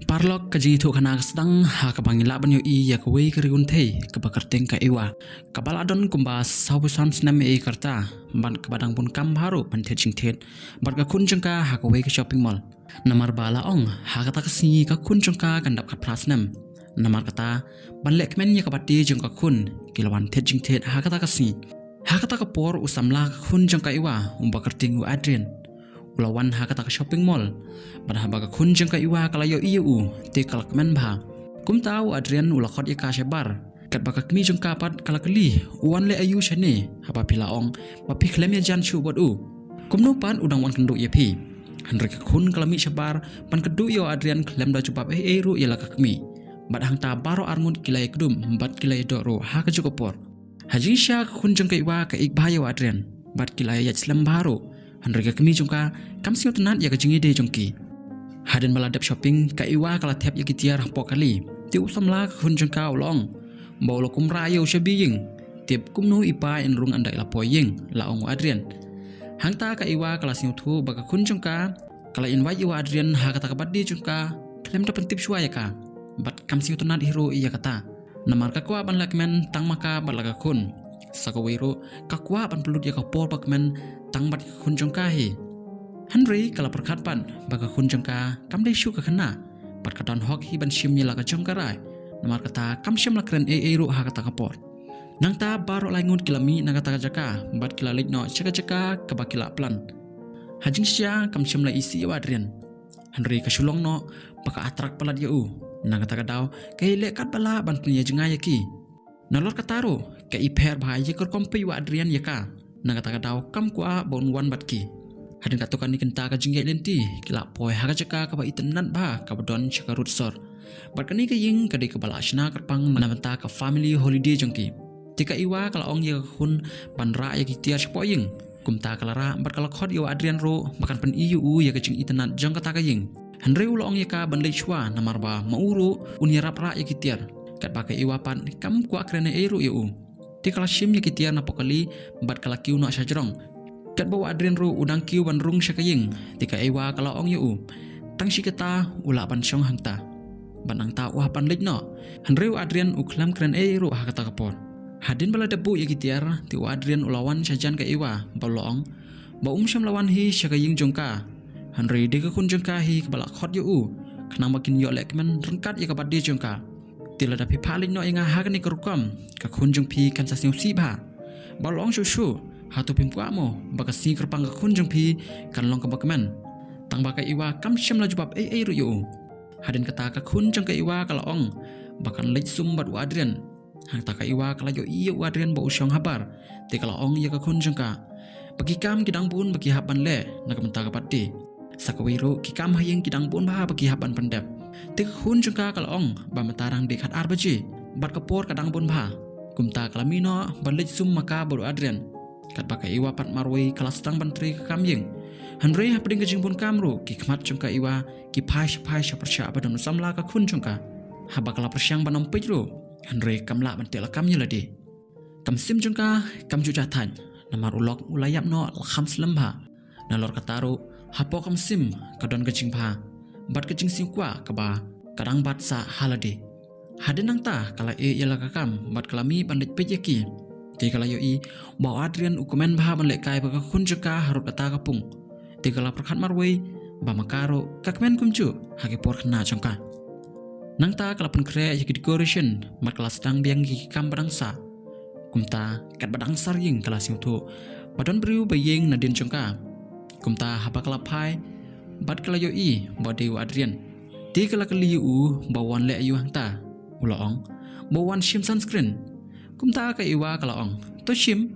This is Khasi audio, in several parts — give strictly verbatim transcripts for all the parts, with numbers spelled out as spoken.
Paralok, ka jingïathuhkhana ka sdang ha kaba ngi lah ban ïohi ïa kawei ka ri kynthei kaba kyrteng ka Ewa, kaba la don kumba sawphew san snem ei ei ka rta, bad kaba dang bun kam bha ruh ban thied jingthied bad ka khun jong ka ha kawei ka shopping mall. Namar ba la ong ha kata ka sngi ka khun jong ka kan dap khatphra snem. Namar kata, ban lehkmen ïa ka birthday jong ka khun, ki la wan thied jingthied ha kata ka sngi. Ha kata ka por u samla ka khun jong ka Ewa, uba kyrteng u Adrian, u la wan ha kata ka shopping mall. Bad haba ka khun jong ka Ewa ka la ïohi ïa u, te ka la kmen bha. Kumta u Adrian u la khot ïa ka shabar. Katba ka kmie jong ka pat ka la kylli, u wan leh aïu shane, haba phi la ong ba phi khlem ïajan shuh bad u? Kumno pat u dang wan kynduh ïa phi? Hynrei ka khun ka la mih shabar ban kynduh ïa u Adrian khlem da jubab ei ei ruh ïa la ka kmie. Bad hangta baroh arngut ki la ïakdup bad ki la ïadoh ruh ha kajuh ka por. Ha jingshisha ka khun jong ka Ewa ka ïeit bha ïa u Adrian, bad ki la ïaid slem bha ruh. Hynrei ka kmie jong ka kam sngewtynnat ïa ka jingïadei jong ki. Hadien ba la dep shopping, ka Ewa ka la thep ïa ki tiar hapoh kali. Te u samla ka khun jong ka u la ong ba u la kumrah ïa u shabi ïing. Tip kumno i pa in rung ynda i la poi ïing, la ong u Adrian. Hangta ka Ewa ka la sngewthuh ba ka khun jong ka ka la invite ïa u Adrian ha kata ka birthday jong ka khlem da pyntip shuwa ïa ka. Bad kam sngewtynnat hi ruh ïa kata. Namar ka kwah ban lehkmen tang ma ka bad la ka khun. Sa kawei ruh, ka kwah ban pynlut ïa ka por ba kmen tang bad ka khun jong ka hi. Hynrei ka la pyrkhat pat ba ka khun jong ka kam dei shuh ka khynnah, bad ka don hok hi ban shim ïa la ka jong ka rai. Namar kata kam shym la kren ei ei ruh ha kata ka por. Nangta baroh lai ngut ki la mih na kata ka jaka, bad ki la leit noh sha ka jaka kaba ki la plan. Ha jingshisha kam shym la isih ïa u Adrian. Hynrei ka shu long noh ba ka attract palat ïa u. Na kata ka daw ka ïaleh katba lah ban pynïajngai ïa ki. Nalor kata ruh ka ipher bha ïa ka rukom peit u Adrian ïa ka. Na kata ka daw kam kwah ba un wan bad ki. Hadien katto katne kynta ka jingïaid lynti, ki la poi ha ka jaka kaba itynnad bha kaba don sha ka rud sor. Bad kane ka ïing ka dei kaba la shna kyrpang na bynta ka family holiday jong ki. Te ka Ewa ka la ong ïa ka khun ban rah ïa ki tiar shapoh ïing. Kumta ka la rah bad ka la khot ïa u Adrian ruh ba kan pyni ïa u ïa ka jingitynnad jong kata ka ïing. Hynrei u la ong ïa ka ban leit shuwa namar ba ma u ruh un ïarap rah ïa ki tiar. Katba ka Ewa pat kam kwah kren ei ei ruh ïa u. Te ka la shim ïa ki tiar napoh kali bad ka la kiew noh sha jrong. Katba u Adrian ruh u dang kiew ban rung sha ka ïing, te ka Ewa ka la ong ïa u, tang shi katta u lah ban shong hangta. Bad nangta u hap ban leit noh. Hynrei u Adrian u khlem kren ei ei ruh ha kata ka por. Hadien ba la dep buh ïa ki tiar, te u Adrian u la wan sha jan ka Ewa bad u la ong ba um shym la wan hi sha ka ïing jong ka. Hynrei dei ka khun jong ka hi kaba la khot ïa u, khnang ba kin ïoh lehkmen ryngkat ïa ka birthday jong ka. Te lada phi phah leit noh ïa nga ha kane ka rukom, ka khun jong phi kan sa sngewsih bha. Bad u la ong shuh shuh, hato phim kwah mo ba ka sngi kyrpang ka khun jong phi kan long kaba kmen? Tang ba ka Ewa kam shym la jubab ei ei ruh ïa u. Hadien kata ka khun jong ka Ewa ka la ong ba kan leit sum bad u Adrian. Hangta ka Ewa ka la ïohi ïa u Adrian ba u shong habar. Te ka la ong ïa ka khun jong ka ba ki kam ki dang bun ba ki hap ban leh na ka bynta ka birthday. Sa kawei ruh ki kam ha ïing ki dang bun bha ba ki hap ban pyndep. Te ka khun jong ka ka la ong ba mynta dang dei khatar baje bad ka por ka dang bun bha. Kumta ka la mih noh ban leit sum ma ka bad u Adrian. Katba ka Ewa pat marwei ka la sdang ban trei ka kam ïing. Hynrei hapdeng ka jingbun kam ruh ki khmat jong ka Ewa ki phai sha phai sha pyrshah ba don u samla ka khun jong ka. Haba ka la pyrshang ban ym peit ruh, hynrei kam lah ban teh lakam ïa lade. Ka mynsiem jong ka kam ju jah thait, namar u lok u la ïap noh la kham slem bha. Nalor kata ruh, hapoh ka mynsiem ka don ka jingbha bad ka jingsngewkwah kaba ka dang bat sah ha lade. Hadien nangta ka la ïeh ïa la ka kam bad ka la mih ban leit peit ïa ki. Te ka la ïohi ba u Adrian u kmen bha ban lehkai bad ka khun jong ka harud kata ka pung. Te ka la pyrkhat marwei ba ma ka ruh ka kmen kumjuh ha ki por khynnah jong ka. Nangta ka la pynkhreh ïa ki decoration bad ka la sdang biang ïa ki kam ba dang sah. Kumta katba dang sar ïing ka la sngewthuh ba don briew ba ïeng nadien jong ka. Kumta haba ka la phai bad ka la ïohi ba dei u Adrian, te ka la kylli ïa u ba u wan leh aïu hangta. U la ong ba u wan shim sunscreen. Kumta ka Ewa ka la ong, to shim.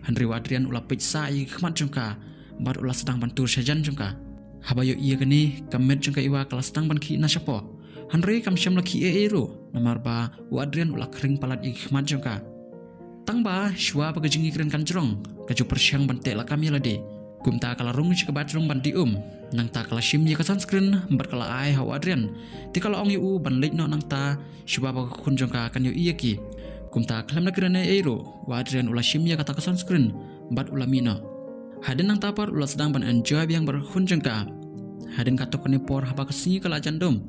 Hynrei u Adrian u la peit sah ïa ki khmat jong ka bad u la sdang ban tur sha jan jong ka. Haba ïohi ïa kane, ka met jong ka Ewa ka la sdang ban khih na shapoh. Hynrei kam shym la khih ei ei ruh namar ba u Adrian u la khring palat ïa ki khmat jong ka. Tang ba shuwa ba ka jingïakren kan jrong, ka ju pyrshang ban teh lakam ïa lade. Kumta ka la rung sha ka bathroom ban dih um. Nangta ka la shim ïa ka sunscreen bad ka la ai ha u Adrian. Te ka la ong ïa u ban leit noh nangta shuwa ba ka khun jong ka kan ïohi ïa ki. Kumta khlem da kren ei ei ruh, u Adrian u la shim ïa kata ka sunscreen bad u la mih noh. Hadien nangta pat u la sdang ban enjoy biang bad ka khun jong ka. Hadien katto katne por haba ka sngi ka la jan dum,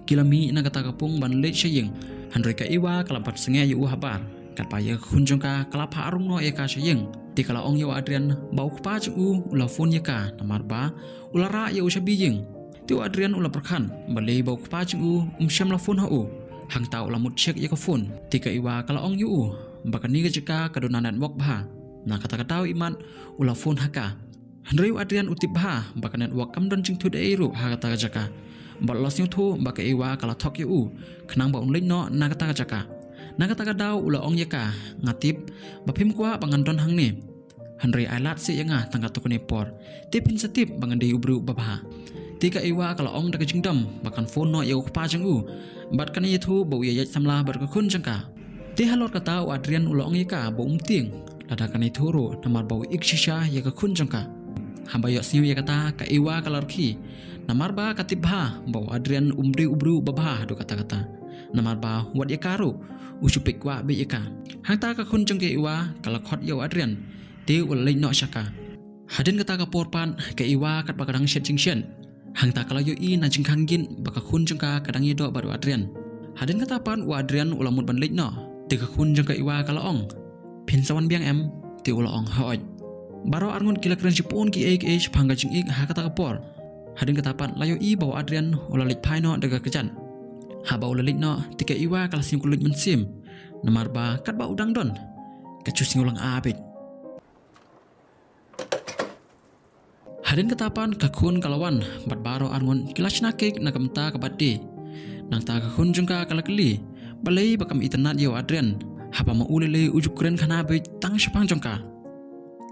ki la mih na kata ka pung ban leit sha ïing. Hynrei ka Iwa ka la pynsangeh ïa u habar. Katba ïa ka khun jong ka ka la phah rung noh ïa ka sha ïing, te ka la ong ïa u Adrian ba u kpa jong u u la phone ïa ka, namar ba u la rah ïa u shabi ïing. Te u Adrian u la pyrkhat balei ba u kpa jong u um shym la phone ha u. Hangta u la mut check ïa ka phone, te ka Iwa ka la ong ïa u ba kane ka jaka ka don network bha. Na kata ka daw imat u la phone ha ka. Hynrei u Adrian u tip bha ba ka network kam don jingthut ei ruh ha kata ka jaka. Bad u la sngewthuh ba ka Iwa ka la thok ïa u khnang ba un leit noh na kata ka jaka. Na kata ka daw u la ong ïa ka, nga tip ba phim kwah ba ngan don hangne. Hynrei ai lad seh ïa nga tang katto katne por, te phin sa tip ba ngan dei u briew uba bha. Te ka Iwa ka la ong da ka jingdom ba kan phone noh ïa u kpa jong u, bad kan ïathuh ba u ïa ïaid samla bad ka khun jong ka. Te halor kata u Adrian u la ong ïa ka ba um tieng lada kan ïathuh ruh, namar ba u ïeit shisha ïa ka khun jong ka. Haba ïohsngew ïa kata ka Iwa ka la rkhie, namar ba ka tip bha ba u Adrian um dei u briew uba bha haduh katta katta. Namar ba wat ïa ka ruh u shu peit kwah beit ïa ka. Hangta ka khun jong ka Iwa ka la khot ïa u Adrian, te u la leit noh sha ka. Hadien kata ka por pat ka Iwa katba ka dang shet jingshet, hangta ka la ïohi na jingkhang git ba ka khun jong ka ka dang ïadoh bad u Adrian. Hadien kata pat u Adrian u la mut ban leit noh, te ka khun jong ka Iwa ka la ong, phin sa wan biang em? Te u la ong, hooid. Baroh arngut ki la kren shibun kiei kiei shaphang ka jingïeit ha kata ka por. Hadien kata pat la ïohi ba u Adrian u la leit phai noh da ka kjat. Haba u la leit noh te ka Iwa ka la sngew kylluid mynsiem, namar ba katba u dang don ka ju sngew langa beit. Hadien kata pat ka khun ka la wan bad baroh arngut ki la shna cake na ka bynta ka birthday. Nangta ka khun jong ka ka la kylli balei ba kam itynnad ïa u Adrian, haba ma u lei lei u ju kren khana beit tang shaphang jong ka.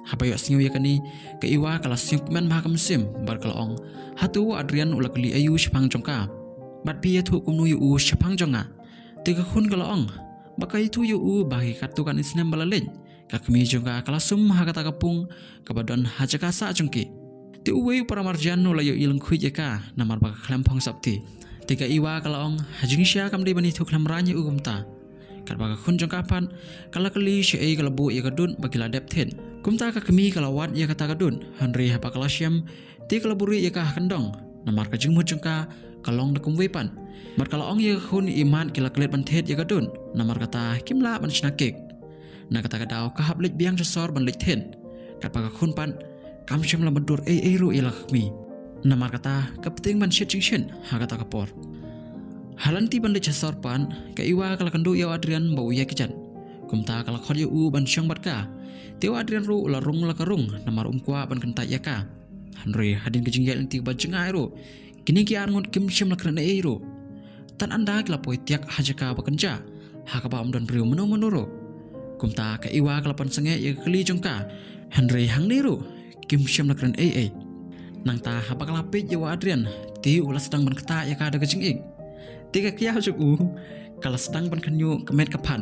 Haba ïohsngew ïa kane ka Iwa ka la sngewkmen bha ka mynsiem bad ka la ong, hato u Adrian u la kylli aïu shaphang jong ka, bad phi ïathuh kumno ïa u shaphang jong nga? Te ka khun ka la ong ba ka ïathuh ïa u ba katto katne snem ba la leit, ka kmie jong ka ka la sum ha kata ka pung kaba don ha jaka sah jong ki. Te uwei u para marjan u la ïohi lyngkhuid ïa ka namar ba ka khlem phong sopti. Te ka Iwa ka la ong, ha jingshisha kam dei ban ïathuh khlem rang ïa u kumta. Katba ka khun jong ka pat ka la kylli shaei ka la buh ïa ka dud ba ki la dep thied. Kumta ka kmie ka la wad ïa kata ka dud, hynrei haba ka la shem te ka la buhrieh ïa ka ha kyndong, namar ka jingmut jong ka ka long da kumwei pat. Bad ka la ong ïa ka khun, imat ki la klet ban thied ïa ka dud, namar kata kim lah ban shna cake. Na kata ka daw ka hap leit biang sha sor ban leit thied. Katba ka khun pat kam shym la mutdur ei ei ruh ïa la ka kmie. Namar kata ka pyrthei ban shet jingshet ha kata ka por. Ha lynti ban leit sha sor pat ka Iwa ka la kynduh ïa u Adrian ba u ïaid kjat. Kumta ka la khot ïa u ban shong bad ka. Te u Adrian ruh u la rung la ka rung namar um kwah ban kyntait ïa ka. Hynrei hadien ka jingïaid lynti ba jngai ruh, kine ki arngut kim shym la kren ei ei ruh. Tad ynda ki la poi tiak ha jaka ba kynjah ha kaba ym don briew mano mano ruh. Kumta ka Iwa ka la pynsangeh ïa ka kali jong ka, hynrei hangne ruh kim shym la kren ei ei. Nangta haba ka la peit ïa u Adrian te u la sdang ban ktah ïa ka da ka jingïeit. Te ka kyiaw jong u ka la sdang ban khynñiuh ka met ka phad.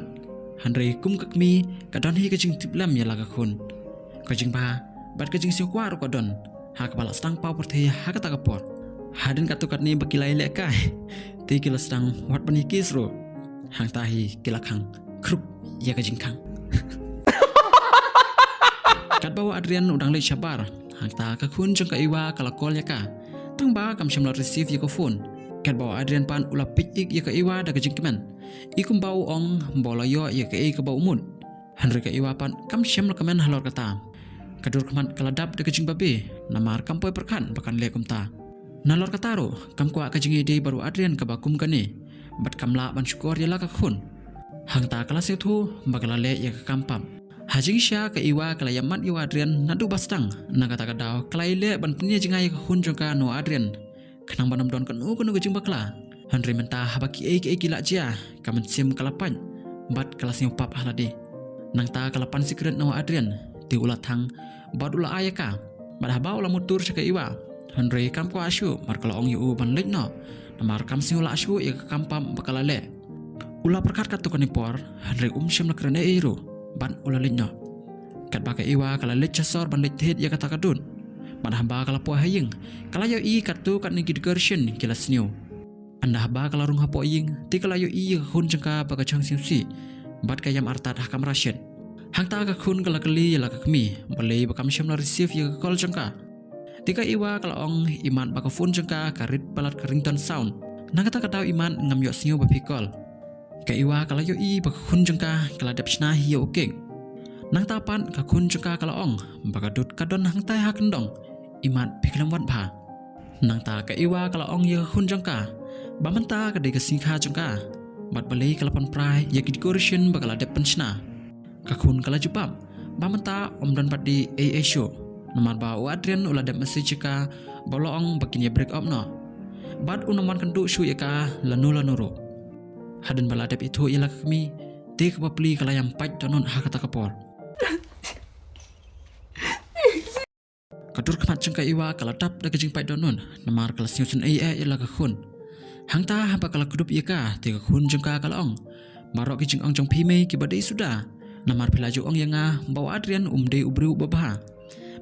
Hynrei kum ka kmie ka don hi ka jingtiplem ïa la ka khun. Ka jingbha bad ka jingsngewkwah ruh ka don ha kaba la sdang paw pyrthei ha kata ka por. Hadien katto katne ba ki la ïalehkai te ki la sdang wat ban ïa kiss ruh. Hangta hi ki la khang khruk ïa ka jingkhang. Katba u Adrian u dang leit shabar, hangta ka khun jong ka Iwa ka la call ïa ka. Tangba kam shym la receive ïa ka phone. Katba u Adrian pat u la peit ïa ka Iwa da ka jingkmen, i kumba u ong ba u la ïoh ïa kaei kaba u mut. Hynrei ka Iwa pat kam shym la kmen halor kata. Ka dur khmat ka la dap da ka jingbabe namar kam poi pyrkhat ba kan leh kumta. Nalor kata ruh kam kwah ka jingïadei bad u Adrian kaba kum kane, bad kam lah ban shukor ïa la ka khun. Hangta ka la sngewthuh ba ka la leh ïa ka kam pap. Ha jingshisha ka Iwa ka la ïamat ïa u Adrian naduh ba sdang. Na kata ka daw ka la ïaleh ban pynïajngai ïa ka khun jong ka na u Adrian, khnang ban ym don kano kano ka jingbakla. Hynrei mynta haba kiei kiei ki la jia, ka mynsiem ka la pait bad ka la sngewpap ha lade. Nangta ka la pan sikret na u Adrian, te u la thang bad u la ai ïa ka. Bad haba u la mutdur sha ka Iwa, hynrei kam kwah shuh bad ka la ong ïa u ban leit noh, namar kam sngew lah shuh ïa ka kam pap ba ka la leh. U la pyrkhat katto katne por, hynrei um shym la kren ei ei ruh bad u la leit noh. Katba ka Iwa ka la leit sha sor ban leit thied ïa kata ka dud. Bad haba ka la poi ha ïing, ka la ïohi katto katne ki decoration ki la sniew. Ynda haba ka la rung hapoh ïing te ka la ïohi ïa ka khun jong ka ba ka shong sngewsih bad ka ïam artat ha kamra shet. Hangta ka khun ka la kylli ïa la ka kmie balei ba kam shym la receive ïa ka call jong ka. Te ka Iwa ka la ong, Imat, ba ka phone jong ka ka rit palat ka ringtone sound. Na kata ka daw Imat, ngam ïohsngew ba phi call. Ka Iwa ka la ïohi ba ka khun jong ka ka la dep shna hi ïa u cake. Nangta pat ka khun jong ka ka la ong ba ka dud ka don hangtai ha kyndong. Imat, phi khlem wad bha. Nangta ka Iwa ka la ong ïa ka khun jong ka ba mynta ka dei ka sngi kha jong ka, bad balei ka la pynpra ïa ki decoration ba ka la dep pynshna. Ka khun ka la jubab ba mynta ym don pat dei ei ei shuh, namar ba u Adrian u la dep message ïa ka ba u la ong ba kin ïa break up noh, bad un ym wan kynduh shuh ïa ka lano lano ruh. Hadien ba la dep ithuh ïa la ka kmie, te ka bapli ka la ïam pait dohnud ha kata ka por. Ka dur khmat jong ka Iwa ka la dap da ka jingpait dohnud, namar ka la sngewsynei eh ïa la ka khun. Hangta haba ka la kdup ïa ka, te ka khun jong ka ka la ong, baroh ki jingong jong phi mei kiba dei suda, namar phi la ju ong ïa nga ba u Adrian um dei u briew uba bha.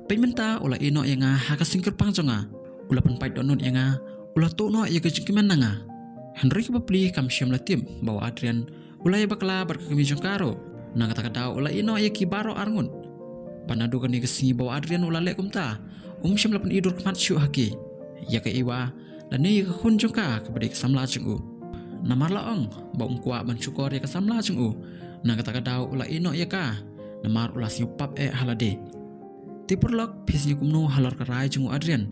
Peit mynta u la ïeh noh ïa nga ha ka seng kyrpang jong nga, u la pynpait dohnud ïa nga, u la tuh noh ïa ka jingkmen na nga. Hynrei ka bapli kam shym la tip ba u Adrian u la ïa bakla bad ka kmie jong ka ruh. Na kata ka daw u la ïeh noh ïa ki baroh arngut. Bad naduh kane ka sngi ba u Adrian u la leh kumta, um shym la pyni dur khmat shuh ha ki, ïa ka Iwa lane ïa ka khun jong ka kaba dei ka samla jong u. Namar la ong ba um kwah ban shukor ïa ka samla jong u. Na kata ka daw u la ïeh noh ïa ka, namar u la sngewpap eh ha lade. Te paralok, phi sngew kumno halor ka rai jong u Adrian?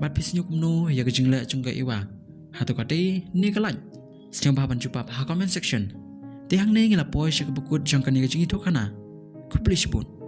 Bad phi sngew kumno ïa ka jingleh jong ka Iwa? Hato ka dei ne ka lait? Sngewbha ban jubab ha comment section. Te hangne ngi la poi sha kaba kut jong kane ka jingïathuhkhana. Khublei shibun.